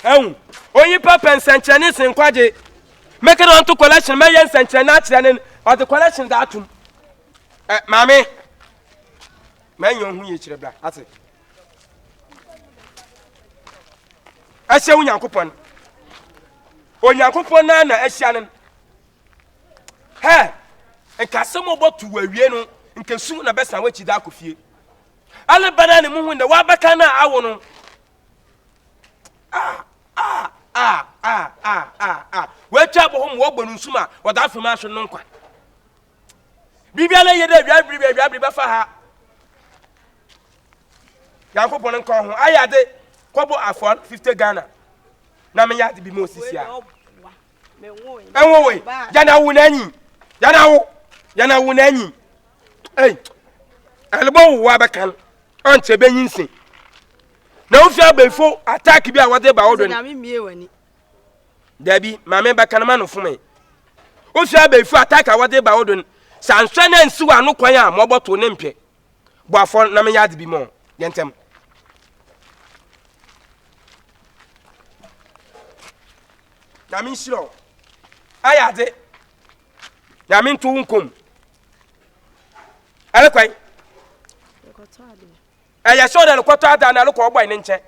Ɛhu, onyimpa pɛ nsɛnkyerɛnne sen nkwagye. Mɛka dɛ ɔnto collection mɛyɛ nsɛnkyerɛnne akyerɛ no, ɔdze collection dze atom. Ɛ, maame, mɛnyɛ wo ho yie kyerɛ bra, ate? Ɛhyɛ wo Nyankopɔn. Onyankopɔn naa na ahyia no. Hɛ, nka asɛm a ɔbɔto wɔ awie no, nka su na bɛsan w'akyi dze akɔ fie. Ale bɛn na ne mu hu dɛ w'abakan no a awo no. Ah, ah, ah, ah, ah, ah, ah. Wɔatwa abɔ hɔ ma wɔbɔ no nsu ma wɔdze afem ahwe no nkwa. Biribiara yɛ dɛ awia bere bi awia bere bɛfa ha. Nyankopɔn nka ho ayɛ ade kɔbɔ afɔr 50 Ghana na meyɛ ade bi ma osisi a. Ɛnwowe yana wo n'anyi yana wo yana wo n'anyi. Ei ɛlebɔ wo wa bɛkan ɔnkyɛ bɛnyi nse. Na wofi abɛnfo attack bi a wɔde ba wo do no. Dabi, maame bɛka no ma no fome. Wofi abɛɛfo attack a wɔde ba wo do no, sɛ ansɔ na ansi w'ano kwan a ma ɔbɔto ne mpɛ. Bɔ afɔr na menyɛ adze bi ma wo. Yɛ ntɛm. Nyame nhyira wo. Ayɛ adze. Nyame nto wo nkom. Ɛrekwan. Ɛyɛ sɛ ɔde rekɔtɔ ade anaa ɛrekɔ ɔbɔe ne nkyɛn?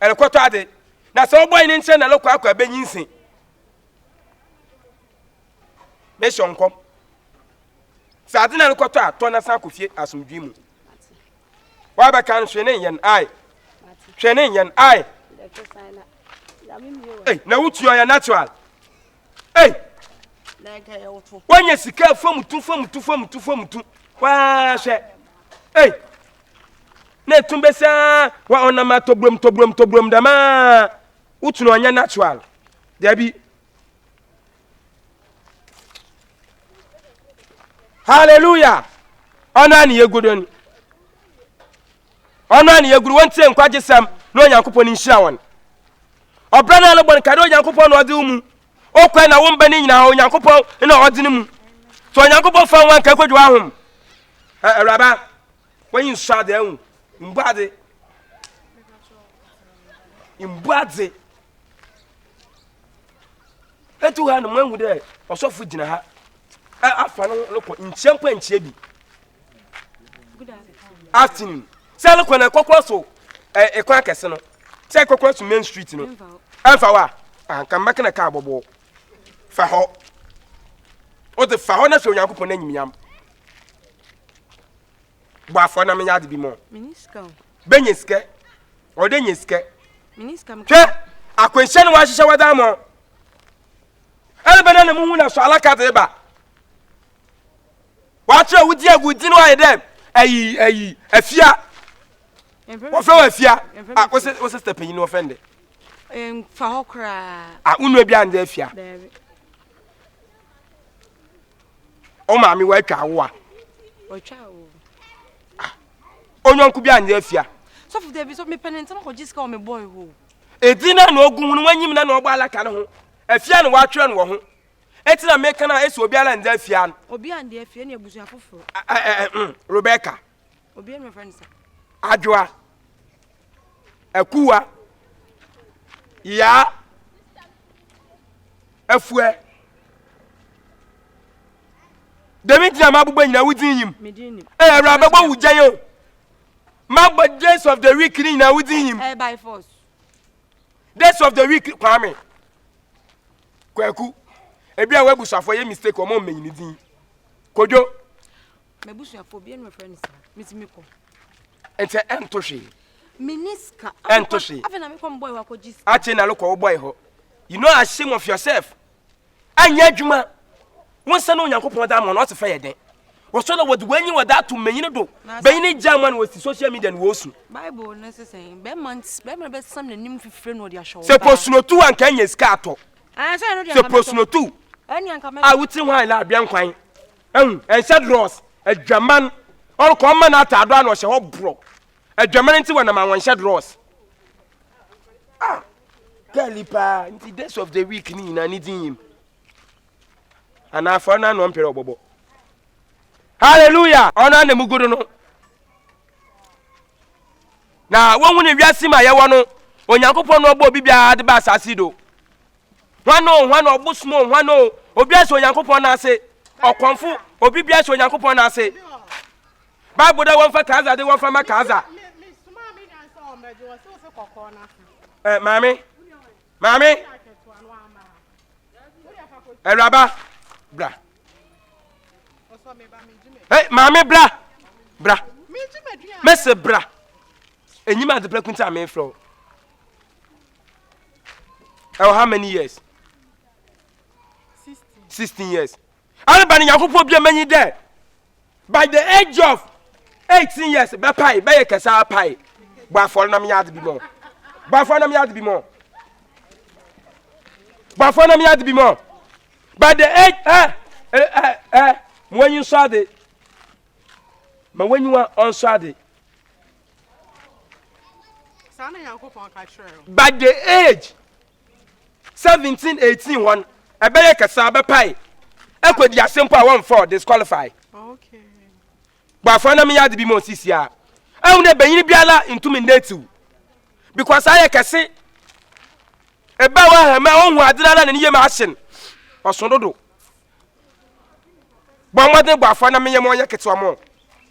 Ɛrekɔtɔ ade. Na sɛ ɔbɔe ne nkyɛn na ɛrekɔ akɔ ɛbɛnyinsen. Mehyɛ nkɔm. Sɛ ade na ɛrekɔtɔ a, tɔ na san kɔ fie asomdwee mu. Wabɛka no hwee ne nyɛn ai. Hwee ne nyɛn ai. Ei, na wotua yɛ natural. Ei! Woanya sika fam tu fam tu fam tu fam tu. Waa hwɛ. Ei! Na etum bɛsa wa ɔnam atɔburom tɔburom tɔburom dɛm a wotunu ɔnyɛ natural. Dabi. Hallelujah. Ɔno a ne yɛgu do no. Ɔno a ne yɛgu do wɔntie nkwagyesɛm na Onyankopɔn nhyira wɔn. Ɔbrɛ no a no bɔ no ka dɛ Onyankopɔn na ɔdze wo mu. Okwan na wo mba no nyina Onyankopɔn na ɔdze no mu. Sɛ Onyankopɔn fa wo a nka ekodwo w'ahom. Awuraba, w'enyi nsɔ adze ehu. Mbu adze. Mbu adze. Etu ha no mo ehu dɛ ɔsɔfo gyina ha. Afa no rekɔ nkyia mpo nkyia bi. Afternoon. Sɛ rekɔ na ɛkɔkɔ so ɛkwan akɛse no. Sɛ ɛkɔkɔ so main street no. Ɛmfa wa. Anka mbɛka na kaa bɔbɔ. Fa hɔ. Wode fa hɔ na hwɛ Onyankopɔn n'anyimnyam. Bɔ afɔ na menyɛ ade bi mɔ. Bɛnya sika. Ɔde nya sika. Hwɛ akwanhyia no wɔahyehyɛ wɔdze ama. Ɛrebɛda na muhu na so alaka dze ba. Wɔakyerɛ wo di agu di no ayɛ dɛ ayi ayi afia. Wɔfrɛ wɔ afia. Ah, wo wo sister panyin no wɔfrɛ no dɛ. Fa hɔ koraa. Ah, wo nua bi andɛ afia. Wo maame wɔatwa awoa. Wɔatwa awo. Ah, onyɔnko bi andɛ afia. Sɔfo dɛ bi so mepɛ ne ntɛm akɔgye sika wɔ me boy hɔ. Edin na na ogu ho no wanyim na na ɔbɔ alaka no ho. Afia na wɔatwerɛ no wɔ ho. Eti na meka na esi obiara ndze afia no. Obi ande afia ne abusua foforo. Ɛ ɛ Rebecca. Obi na friend sa. Adwoa. Akuwa. Ya. Afua. Dɛm nti na mabobɔ nyina wo dzin nyim. Ɛ awura bɛbɔ wo gyan o. Mabɔ days of the week ni nyina wo dzin nyim. Ɛ by force. Days of the week Kwame. Kwaku, ebi a w'abusuafoɔ yɛ mistake wɔn mmenyi ne din. Kodwo. M'abusuafoɔ obi ɛnu ɛfrɛ ne saa, mesi mi kɔ. Nti ɛnto hwee. Mini sika. Ɛnto hwee. Afei na mi kɔ mbɔ ɛhɔ akɔgye sika. Akye na lokɔ wobɔ ɛhɔ. You know ashamed of yourself. Anyɛ adwuma. Wo nsa na Onyankopɔn da ama no ɔte fɛ yɛ den. Wɔsɔ na wɔde wɔanyi wɔde ato mmenyini do. Bɛnyini gya ama no wɔsi social media no wɔsu. Bible no sɛ sɛn bɛrima bɛrima bɛsam n'anim fifire na ɔde ahyɛ ɔbaa. Sɛ posunotu a nka anya sika atɔ. Sɛ posunotu a wotiri ho ayɛ abea nkwan. Ɛhu ɛnhyɛ drɔs adwaman ɔrekɔ ɔma no ataado a na ɔhyɛ hɔ borɔ. Adwaman nti wɔnam a wɔnhyɛ drɔs. Ah, girl paa nti days of the week ni nyinaa ne din yim. Anaa afɔre no ano ɔmpere ɔbɔbɔ. Hallelujah! Ɔno ara na mu gudu no. Na wɔhu ne wiase mu a yɛwɔ no. Onyankopɔn na ɔbɔɔ obi biara de ba asase do. Hwan o, hwan o, ɔbosom o, hwan o, obiara hyɛ Onyankopɔn n'ase. Ɔkɔmfo, obi biara hyɛ Onyankopɔn n'ase. Bible dɛ wɔmfa Kaza de wɔmfa ma Kaza. Eh, maame, maame, awuraba, bra. Hey, maame bra, bra. Mese bra. Enyim adze prɛko nti a mefrɛ wo. Ɛwɔ how many years? 16 years. Areba no Nyankopɔn bia manyi dɛ by the age of 18 years bɛpae bɛyɛ kɛse apae. Bɔ afɔre na meyɛ adze bi mɔ. Bɔ afɔre na meyɛ adze bi mɔ. Bɔ afɔre na meyɛ adze bi mɔ. By the age eh eh eh eh mo anyi nsɔ ade. Ma w'enyiwa ɔnsɔ ade. By the age 17, 18 hɔ no, ɛbɛyɛ kɛse abɛpae. Ɛkɔ di ase mpo a wɔmfa ɔ disqualify. Bɔ afɔre na meyɛ ade bi ma osisi a. Ɛhu dɛ banyin biara ntumi nnetiw. Because ayɛ kɛse. Ɛba wɔ ahama a ɔhu ade ara na ne yam ahye no. Ɔso dodo. Bɔ mmɔden bɔ afɔre na meyɛ ma ɔnyɛ ketewa mɔ.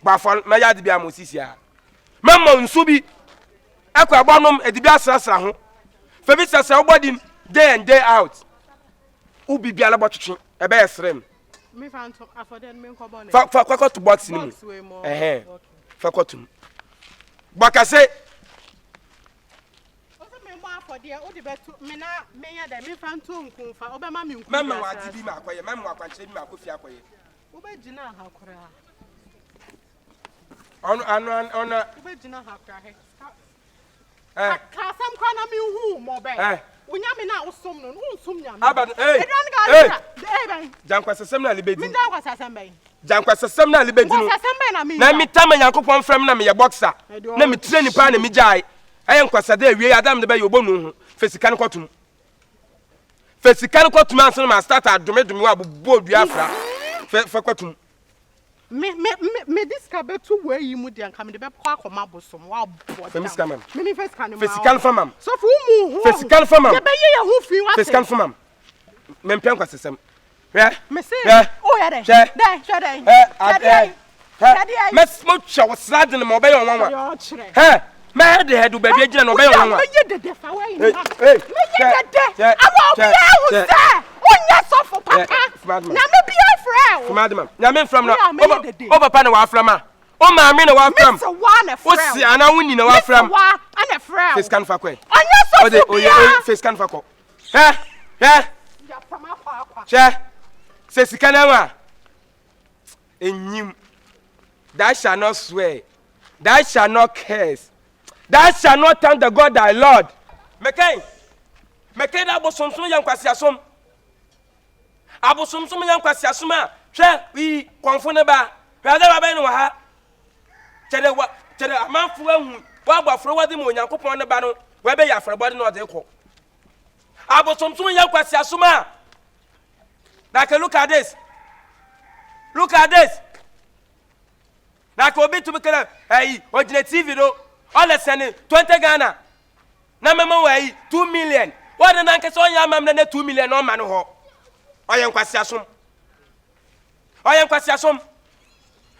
Bɔ afɔre mɛyɛ ade bi ama osisi a. Mɛma nsu bi ɛkɔ ɛbɔ nom ɛde bi asrasra ho. Fa bi srasra wo body mu day and day out. Wo biribiara bɔtwetwe ɛbɛyɛ srem. Fa fa kɔkɔ to box no mu. Ɛhɛn. Fa kɔto mu. Bɔ kɛse. Mɛma wo ade bi ma akɔyɛ, mɛma wo akwankyerɛ bi ma akɔ fie akɔyɛ. Wobɛgyina ha koraa. Ɔno ano ɔno. Wobɛgyina ha koraa hɛ. Ka asɛm koraa na menhu mmɔbɛ. Wo nyame no a wosom no, wonsom nyame. Aba no, ee. Ee. Gyankwasasɛm na alebɛdi. Mengya nkwasasɛm bɛn. Gyankwasasɛm na alebɛdi no. Nkwasasɛm bɛn na mengya. Na meta ma Nyankopɔn frɛ me na meyɛ boxer. Na metire nipa na megyae. Ɛyɛ nkwasade awie adam de bɛyɛ obɔnu ho. Fɛ sika no kɔtom. Fɛ sika no kɔtom ansa na ma start adomedome wɔ abobɔ dua afra. Fɛ fɛ kɔtom. Me me me me de sika bɛto wei yi mu deɛ nka mede bɛkɔ akɔma bosom wabɔ Fɛ me sika mam. Me me fɛ sika no ma. Fɛ sika no fa mam. Sɔfo wo mu ho. Fɛ sika no fa mam. Yɛbɛyɛ yɛn ho fi wate. Fɛ sika no fa mam. Mempɛ nkwasasɛm. Hwɛ. Me se. Hwɛ. O yɛ dɛ. Hwɛ. Dɛ hwɛ dɛ. Hɛ adɛ. Hɛ. Mɛ mo twɛ wo sra de no ma ɔbɛyɛ ɔnwanwa. Hɛ. Mɛ hɛ de hɛ do baabi agyina no ɔbɛyɛ ɔnwanwa. Mɛyɛ dɛdɛ fa wɔ yi ma. Mɛyɛ dɛdɛ. Ama obi ahu sɛ wonyɛ sɔfo papa. Nyame bi afrɛ wo. Fuma de ma. Nyame mfrɛ m na. O papa na wafrɛ ma. O maame na wafrɛ m. O si ana wo ni na wafrɛ m. Mr. Face kan fa kɔ. Ɔnyɛ sɔfo bia. Face kan fa kɔ. Hwɛ, hwɛ, hwɛ, sɛ sika no a, enyim. Thou shall not swear, thou shall not curse, thou shall not thank the God thy Lord. Mekɛn, mekɛn dɛ abosomsom yɛ nkwaseasom. Abosomsom yɛ nkwaseasom a, hwɛ, yi kɔnfo ne ba, hwɛ adze a wabɛyɛ no wɔ ha. Kyerɛ wa, kyerɛ amanfo ahu, wɔabɔ afɔrebɔde ma Onyankopɔn ne ba no, wɔabɛyɛ afɔrebɔde na ɔde kɔ. Abosomsom yɛ nkwaseasom a. Like look at this. Look at this. Like obi tumi kɛlɛ ɛyi ogyina TV do ɔlɛ sɛne 20 Ghana na mɛma wɔ ɛyi 2 million. Wɔde nankasa ɔnyɛ amammerɛ na 2 million na ɔma no hɔ. Ɔyɛ nkwaseasom. Ɔyɛ nkwaseasom.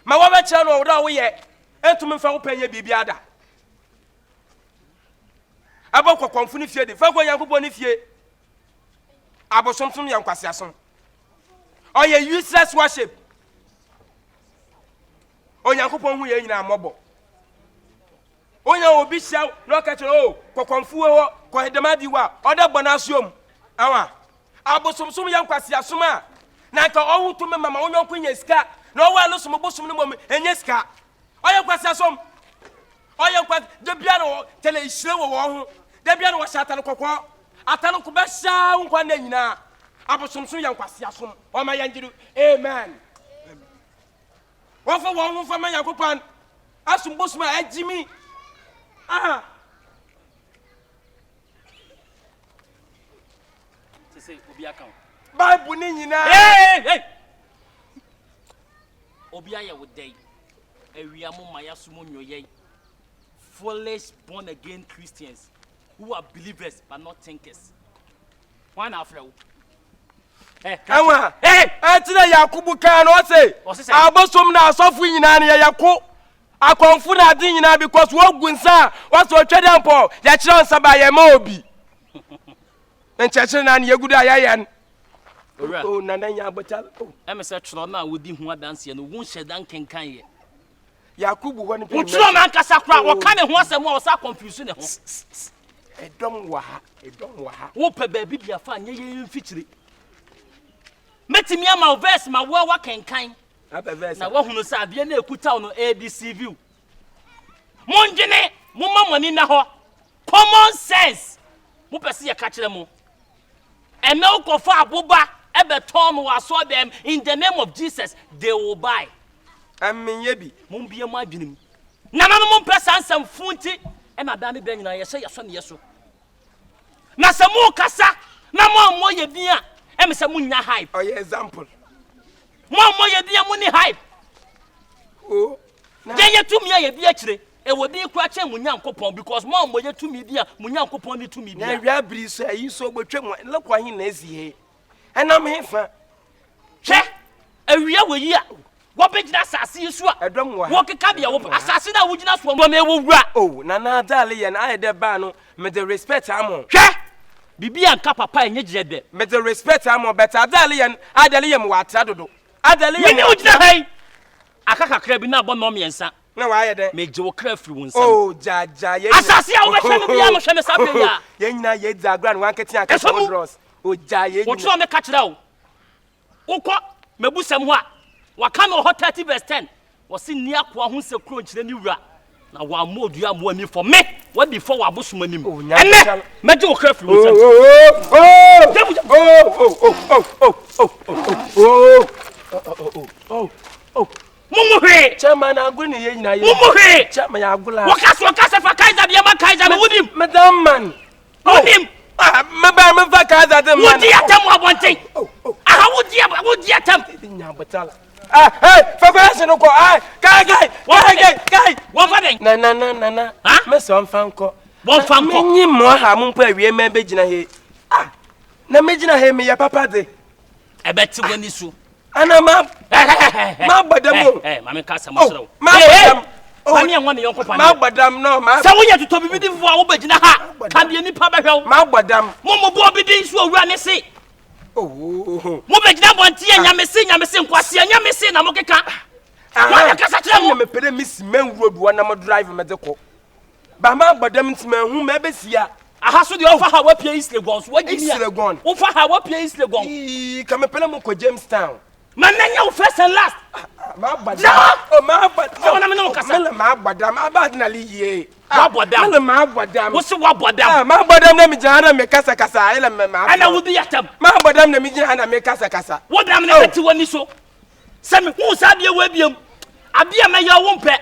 Ma wɔbɛkyerɛ no ɔwodɔ a woyɛ ntumi mfa wo pɛ nyɛ biribiara da. Ɛbɔ kɔkɔmfo no fie de, fa kɔ Onyankopɔn ne fie. Abosomsom yɛ nkwaseasom. Ɔyɛ useless worship. Onyankopɔn hu yɛn nyinaa mmɔbɔ. Onya obi hyia na ɔka kyerɛ o kɔkɔmfo wɔ hɔ kɔ dɛm adi wa ɔda bɔ n'asoɔ mu. Awa abosomsom yɛ nkwaseasom a na nka ɔwo tumi mama wo yɔnko nya sika na ɔwɔ ano som bosom no mmom ɛnyɛ sika. Ɔyɛ nkwaseasom. Ɔyɛ nkwa da biara wɔ tɛlɛ nhyire wɔ wɔn ho. Da biara wɔhyɛ atare kɔkɔɔ. Atare ko bɛhyɛ wo nkwa nna nyinaa. Abosomsom yɛ nkwaseasom. Ɔma yɛn gye do. Amen. Wɔfa wɔn ho fa ma Nyankopɔn asom bosom a agyimi. Aha. Bible ne nyinaa. Hey, hey. Obi ayɛ wo dɛn? Awia mo ma yaso mo nyo yɛn. Foolish born again Christians. who are believers but not thinkers. Hwan na afrɛ wo? Ɛwa, ɛti na Yakubu kaa no ɔse, abosom na asɔfo nyinaa no yɛyɛ ko, akɔmfo na ade nyinaa because wɔgu nsa a wɔsɛ ɔtwa dɛ mpɔ yɛkyerɛ nsa ba yɛma obi. Nkyerɛkyerɛ na ne yɛgu do a yɛyɛ no. Owura. Oh, nana nya abota. Oh. Ɛmɛ sɛ twerɛ no a wodi ho adanseɛ no wonhyɛ da nkenkan yɛ. Yakubu hɔ no pɛ. Wotwerɛ no ankasa koraa oh. wɔka ne ho asɛm a ɔsa confuse ne ho. Ɛdɔm wɔ ha, ɛdɔm wɔ ha. Wopɛ baabi de afa nyɛ yɛn mfikyire. Mɛtumi ama wo verse ma woa wakenkan. Na woahunu sɛ adeɛ no ɛkuta wo no ɛredeceive you. Mondwene, momma mo ani nna hɔ. Common sense. Mopɛ sɛ yɛka kyerɛ mo. Ɛnɛ wokɔfa aboba ɛbɛtɔn no wɔ asɔɔdɛm in the name of Jesus they will buy. Ɛmenyɛ bi. Mombie mo adwene mu. Nananom mpɛ saa nsɛm fo nti ɛna daa ne da nyinaa yɛhyɛ yɛsɔ ne yɛ so. Na sɛ mokasa na moammɔ yɛ din a ɛme sɛ monnya hype. Ɔyɛ example. Moammɔ yɛ din a monni hype. Oh. Yɛn yɛ tumi a yɛdi akyire. Ɛwɔ din koraa kyɛn mo Nyankopɔn because mo ammɔ yɛ tumi din a mo Nyankopɔn ne tumi Na bia. awia biri so ayi so obotwa mu lekɔ he na esi he ɛnam he fa. Hwɛ awia wɔ yi a wɔbɛgyina asase yi so a Ɛdɔm wɔ ha. wɔkeka deɛ wɔpɛ asase no a wogyina soɔ no ɛwɔ wura. Oh nana adze a leyɛ no ayɛ dɛ baa no medze respect ama wo. Hwɛ biribi a nka papa ɛnyɛ gyerɛ dɛ. Medze respect ama wo but adze a leyɛ no ayɛ dɛ leyɛ me wɔ atra dodo. Adze a leyɛ Me me ne wɔ wo gyina atra. ha yi aka kakra bi na abɔ nnɔnmiɛnsa. Na wayɛ dɛn? Megye wo kra firi wo nsam. Oh, gya gya yɛn nyinaa. Asase a wobɛhwɛ no biara no hwɛ no saa bere yi a. Yɛn nyinaa yɛdzi agorɔ a na wankete akɛse Ɛsɔ mu. wɔ drɔs. Oh, gya yɛn nyinaa. Wɔtwerɛ me ka kyerɛ wo. Wokɔ mabusɛm hɔ a, wɔaka no wɔ hɔ 30 verse 10. Wɔse nni akoa ho nsekuro nkyerɛ ne wura, na wammɔ odua amoa ani fɔ. Me, wadi fɔ wɔ abosom anim. Oh, nya Ɛnnɛ, abotare. mɛgye wo kra firi wo Oh, nsam. oh, oh, Gya mu, gya mu. oh, oh, oh, oh, oh, oh, oh, oh, oh, oh, oh, oh. Mo mu hwee. Chairman agorɔ ne yɛ nyinaa yɛ. Mo mu hwee. Chairman yɛ agorɔ a. Wɔka so wɔka sɛ fa Kaiser deɛ ma Kaiser no wonim. Madam man. Wonim. Ah, meba mefa Kaiser de ma. Wodi atam wɔ abɔnten. Aha wodi wodi atam. Nyabotala. Ah, hey, fa fa se no kɔ. Ah, kai kai. Kai kai kai. Wɔfa dɛn? Na na na na na. Ha? Mese ɔmfa nkɔ. Wɔmfa nkɔ. Menyi mo ha mo mpo awie mɛ bɛgyina he. Ah, na megyina he meyɛ papa de. Ɛbɛte w'ani so. Ana ma ma bɔ dam o. Ɛ maame ka asɛm kyerɛ wo. Ma bɔ dam. Maame ɛnwa ne yɔnko paneɛ. Ma bɔ dam no ma. Sɛ woyɛ totɔ bibi di fufuo a wobɛgyina ha ka deɛ nipa bɛhwɛ wo. Ma bɔ dam. Mo mo bɔ obi din so owura ne se. Oh. Mo bɛgyina abɔnten yɛ nyame se nyame se nkwaseɛ nyame se na mo keka. Wɔn na kasa kyerɛ mo. Ɛna mepɛ dɛ mesi main road wɔ na mo drive me de kɔ. Ba ma bɔ dam nti ma hu ma ɛbɛsi a. Aha so deɛ wofa ha wapie East Legon so wagyi mi a. East Legon. Wofa ha wapie East Legon. Ii ka mepɛ dɛ mokɔ Jamestown. Ma na nyɛ wo first and last. Ma bɔ dam. Oh ma bɔ dam. Sɛ wɔn na me ne wo kasa. Mele ma bɔ dam aba adi na le yie. Wabɔ dam. Mele ma bɔ dam. Wosi wabɔ dam. Ma bɔ dam na mi gyina ha na mi kasa kasa ayɛ mɛ ma. Ɛna wo di yatam. Ma bɔ dam na mi gyina ha na mi kasa kasa. Wo dam na ɛbɛte w'ani so. Sɛ mi hu saa adeɛ wɔ ebiem. Adeɛ a mɛyɛ wo mpɛ.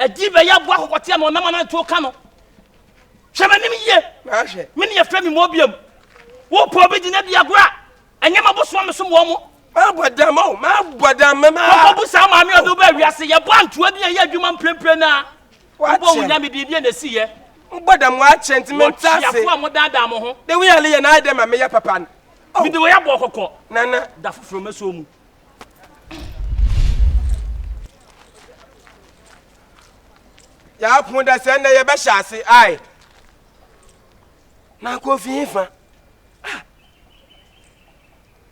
Ɛdi bɛyɛ aboa kɔkɔte a na ɔnam anantew ka no. Hwɛ m'anim yie. Mahwɛ. Me ne yɛfrɛ me mɔ biam. Wopɛ obi gyina di agorɔ a, ɛnyɛ m'abosoa me som wɔn mo. Mabɔ dam o, mabɔ dam mama. Kɔkɔbu saa maame a ɔde wo baa wiase. Yɛbɔ antoa bi a ɛyɛ adwuma mprempren na wobɔ wo nyame din deɛ na ɛsi yɛ. Mbɔ dam wakyɛ nti mente ase. Wɔtweafoɔ a modaadaa mo ho. De wo yɛ aleyɛ na ayɛ dɛ ma meyɛ papa no. Mede wei abɔ kɔkɔ. Nana. Da foforɔ mɛsɔ mu. Yɛapo da sɛ nnɛ yɛbɛhyɛ ase ae. Na akɔ fi fa. Ah.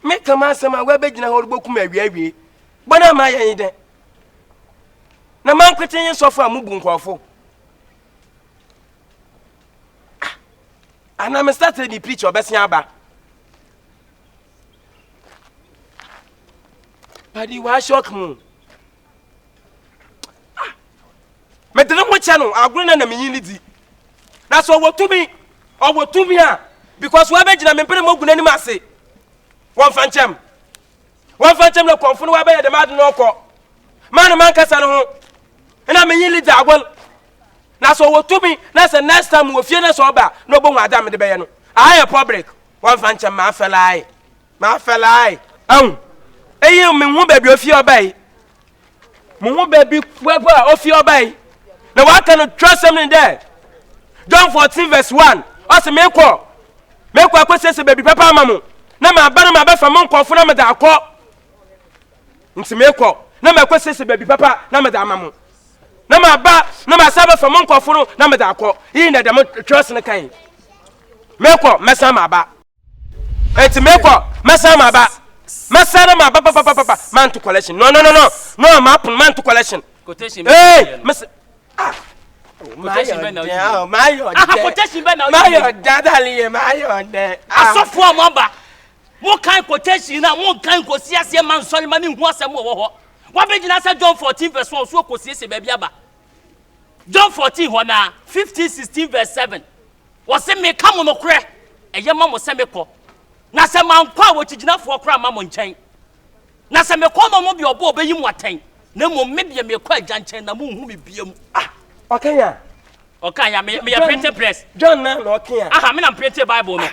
Meka m'asɛm a woabɛgyina hɔ rebɛkum awia awie. Bɔne ama yɛn yi dɛn? Na mankwete nye sɔfo a mubu nkurɔfo. Ah. Ana me start me preach ɔbɛsen aba. Padi wa shock mu. Ah. Mede ne ho kyɛ no agorɔ na na menyi ne di. Na sɛ ɔwɔ tumi, ɔwɔ tumi a because wabɛgyina me mpere mɔgu n'anim ase. Wɔmfa nkyɛm. Wɔmfa nkyɛm na kɔmfo no wabɛyɛ dɛm ade no ɔkɔ. Maa no mankasa no ho. Na menyi ne di agorɔ. Na sɛ ɔwɔ tumi na sɛ next time wɔ fie na sɛ ɔba na ɔbɛhu ade a mede bɛyɛ no. Aha yɛ public. Wɔmfa nkyɛm mafɛlae. Mafɛlae. Ahu. Eyi mehu baabi ofie ɔbae. Mehu baabi kuabu a ofie ɔbae. Na waka no twerɛsɛm no dɛ John 14 verse 1. Ɔse mekɔ, mekɔ akɔsiesie baabi papa ama mo, na maba na mabɛfa mo nkɔfo na mede akɔ. Nti mekɔ na makɔsiesie baabi papa na mede ama mo. Na maba na masa bɛfa mo nkɔfo no na mede akɔ. Iyi na dɛm twerɛs no kan. Mekɔ, mɛsan maba. Enti mekɔ, mɛsan maba. Mɛsan na maba papapapa. Manto collection. No, no, no, no. No, mapono, manto collection. Quotation Hey, mese, ah. Quotation bɛ na oyi. Mayɔ dɛ. Aha, quotation bɛ na oyi. Mayɔ dɛ, adali yɛ, mayɔ dɛ. Asɔfo a moaba, mokan quotation na monkan nkosi aseɛ ma nsɔre ma ne nhu asɛm wɔ hɔ. Wabɛgyina sɛ John 14 verse 1 so ɔkɔsiesie baabi aba. John 14 hɔ naa, 15, 16 verse 7. Wɔse meka mo nokorɛ, ɛyɛ ma mo sɛ mekɔ. Na sɛ mankɔ a wɔkyigyinafoɔ koraa mma mo nkyɛn. Na sɛ mekɔ no ɔno deɛ ɔbɔ ɔbɛyi mo atɛn, na mmom me deɛ mekɔ agya nkyɛn na monhu me biam. Ah, ɔka ya. Ɔka ya, meyɛ printing press. John na na ɔka ya. Aha, me na mprinte Bible no.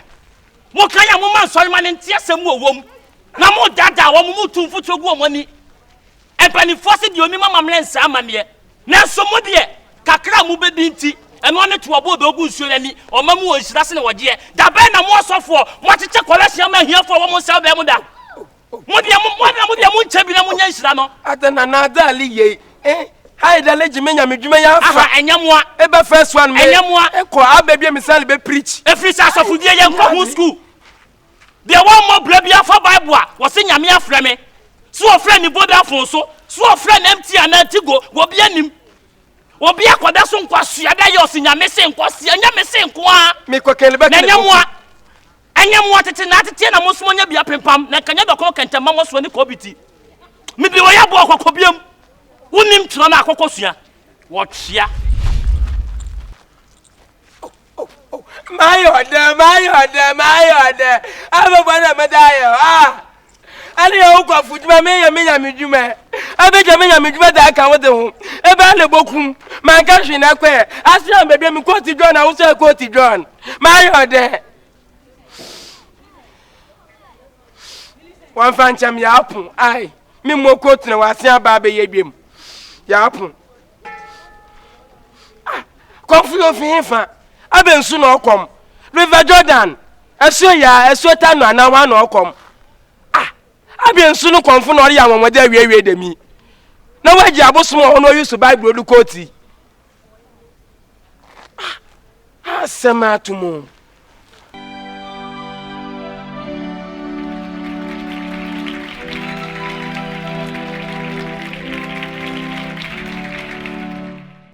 Moka ya moma nsɔrema no nte asɛm wɔ wɔm, na modaadaa wɔn, motu mfuturo gu wɔn ani. Mpanimfoɔ se deɛ onim amammerɛ nsa amanneɛ, nanso mo deɛ, kakra a mobɛdi nti, ɛno ara ne to ɔboɔ bɛgu nsuo no ani, ɔma mu wɔ nhyira sene ɔgyeɛ. Da bɛn na mo asɔfoɔ, moakyekyɛ kɔlɛhyen ama ahiafoɔ wɔ mo nsɛwbɛn mu da? Mo deɛ, mo, mo na mo deɛ monkyɛ bi na monya nhyira no. Ada na na ada ali yei eh Hai da leji me nyame dwuma ya afa. Aha, ɛnyɛ moa. Eba first one me. Ɛnyɛ moa. Ekɔ abɛ bi me sale be preach. Ɛfiri sɛ asɔfodie yɛnkɔ ho school. Deɛ wammɔ bra biara fa Bible a wɔse Nyame afrɛ me. So wɔfrɛ ne Vodafone so, so wɔfrɛ no MTN anaa Tigo, obi anim. Obi akɔda so nkwasea da yɛ ɔse Nyame se nkwasea, Nyame se nko ara. Mekɔ kɛlɛ bɛ Na ɛnyɛ moa, ɛnyɛ moa tete na ateteɛ na mo nso moanya bi apempam, na nka nyɛ dɔkono kɛntɛn ma moasoa ne kɔbiti. Mede wei abɔ ɔkɔkɔbiam. Wonim twerɛ no akɔkɔ sua. Wɔtwea. Mayɛ ɔdɛ, mayɛ ɔdɛ, mayɛ ɔdɛ. Abɛbɔ na mɛda ayɛ ah. Ɛne yɛ wokɔ afudwuma meyɛ me nyame dwuma. Ɛbɛgya me nyame dwuma da aka wo de ho. Ɛbɛa na ɛbɔkum. Manka hwee na ɛkɔɛ. Asea baabi a me kɔɔti John a wosɛ kɔɔti John. Mayɛ ɔdɛ. Wɔmfa nkyɛm yɛ apo ai. Me mmɔ kɔɔti na wɔasea aba abɛyɛ dwam. Yɛ apo. Ah, kɔmfo yɛ ofi hefa? Abɛ nsu na ɔkɔm. River Jordan, asuo yaa, asuo Tano anaa hwan na ɔkɔm? Ah, abɛ nsu no kɔmfo na ɔreyɛ anwanwadze awiewie dɛm yi. Na wagye abosom wɔ hɔ na ɔyi so Bible do kɔɔti. Ah, asɛm ato mu.